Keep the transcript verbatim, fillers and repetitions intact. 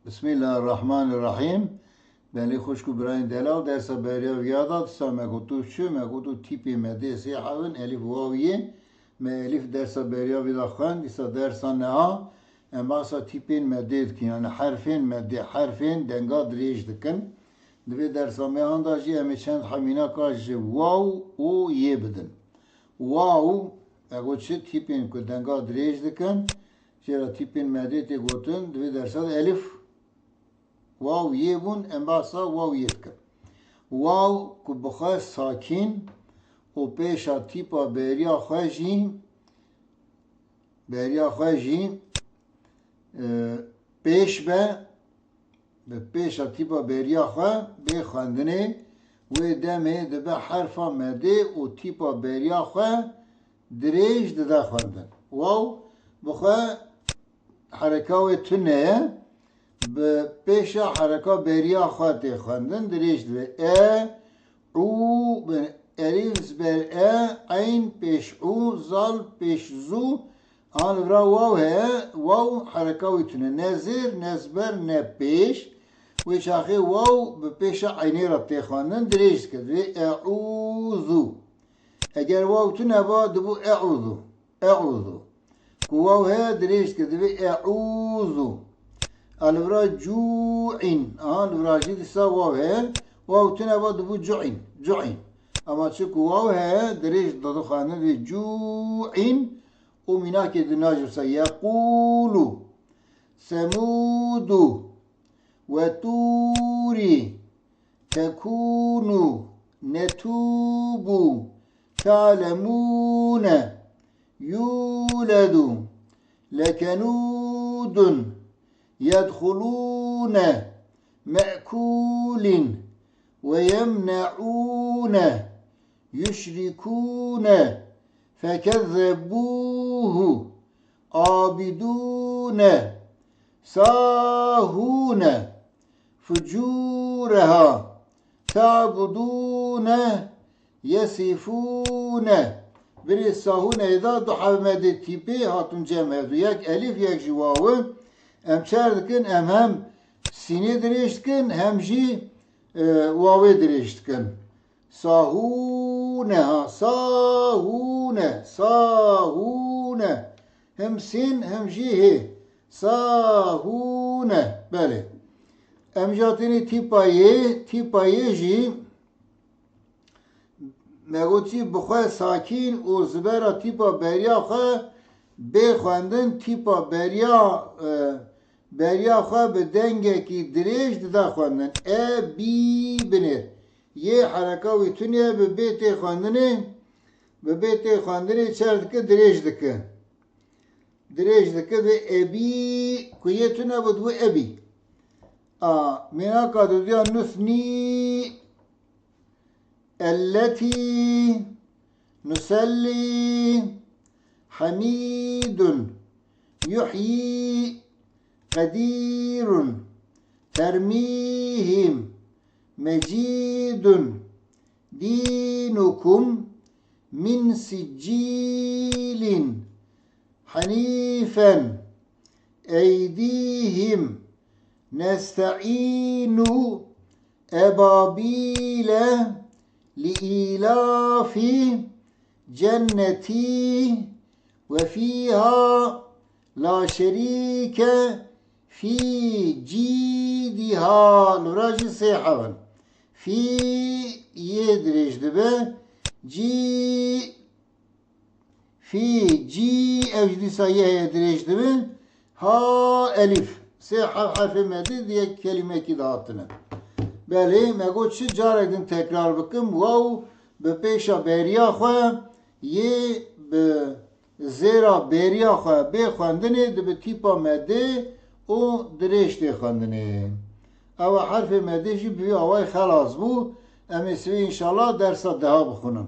Bismillahirrahmanirrahim. Belê xwişk û birayên delal, dersa beriya viya da disa me gotu çi? Me gotu tîpê me dê sê hewin, elif, waw, yê. Me elif dersa beriya vî da xwend, disa dersa neha em behsa tîpên me dê dikin, yani herfên me dê, herfên denga dirêj dikin. Di vê dersa me han da jî em ê çend hemînaka ji waw û yê bidin. Waw, ego çi tîpên ku denga dirêj dikin, jê re tîpên me dê tê gotin, di vê dersa de elif, waw, yê bûn, em behsa waw, yê dikin. Waw ku bi xwe sakîn û pêşa tîpa beriya xwe jî, beriya xwe jî, e, pêş be, bi pêşa tîpa beriya xwe bê xwendinê, wê demê dibe herfa me dê û tîpa beriya xwe dirêj dide xwendin. Waw bi xwe hereka wê tune ye, bi pêşa hereka beriya xwe tê xwendin, dirêj dibe. E, û, bin, elif, ber, e, eyn, pêş, û, zal, pêş, zû, an li vira waw heye, waw hereka wî tune. Ne zêr, ne zber, ne pêş. Wê çaxê waw bi pêşa eynê re tê xwendin, dirêj dike. Divê eûzû. Eger waw tune ba, dibû eûzû. Eûzû. Ku waw heye dirêj dike, divê eûzû. A li vira cû'în. Aha, li vira jî dîsa waw heye. Waw tune ba, dibû cu'în. Cu'în. Ama çi ku waw heye, dirêj dixwendin, divê cû'în. Û mînakê di najirsa yeqûlû. Semûdû. We tûrî. Tekûnû, netûbû, te'lemûne, yûledû, lekenûdun, yedxulûne, me'kûlin, we yemne'ûne, yuşrikûne, fekezzebûhu, abidûne, sahûne, fucûreha, ta'budûne, yesifûne. Binê sahûneyê de du hewmedê tîpê hatin cem hevdu. Yek elîf, yek jî wawi. Em çer dikin, em hem sînê dirêj dikin, hem jî, e, wawê dirêj dikin. Sahûne ha, sahûne, sahûne. Hem sîn, hem jî hê. Sahûne. Belê. Em jî hatînî tîpa yê, tîpa yê jî me gotî bi xwe sakîn û zibera tîpa beriya xwe bê xwendin, tîpa beriya, e, beriya xwe bi dengekî dirêj dide xwendin. E, bî, binêr. Yê hereka wî tune ye, bi bê tê xwendinê, bi bê tê xwendinê çer dike, dirêj dike. Dirêj dike, vê ebî, ku yê tune bû, dibû ebî. A, mînaka dudiya nusnî, elletî, nusellî, hemîdun, yuhyî, qedîrun, termîhîm, mecîdun, dînukum, min siccîlin, henîfen, eydîhîm, neste'înu, ebabîle, li îlafî, cennetî, we fîha, la şerîke, fî, cîdîha, li vira jî sê hewin. Fî, yê dirêj dibe, cî, fî, cî, ev jî dîsa yê heye dirêj dibin. Ha, elîf. Sê hev herfê me dî, di yek kelîmekî de hatine. Belê, me got çi, carek din tekrar bikim. Waw bi pêşa beriya xwe, yê bi zêra beriya xwe bê xwendinê, dibi tîpa me dê û dirêj tê xwendinê. Ew herfê me dê jî bi vî awayî xelas bû. Em ê sibê înşallah dersa deha bixwînin.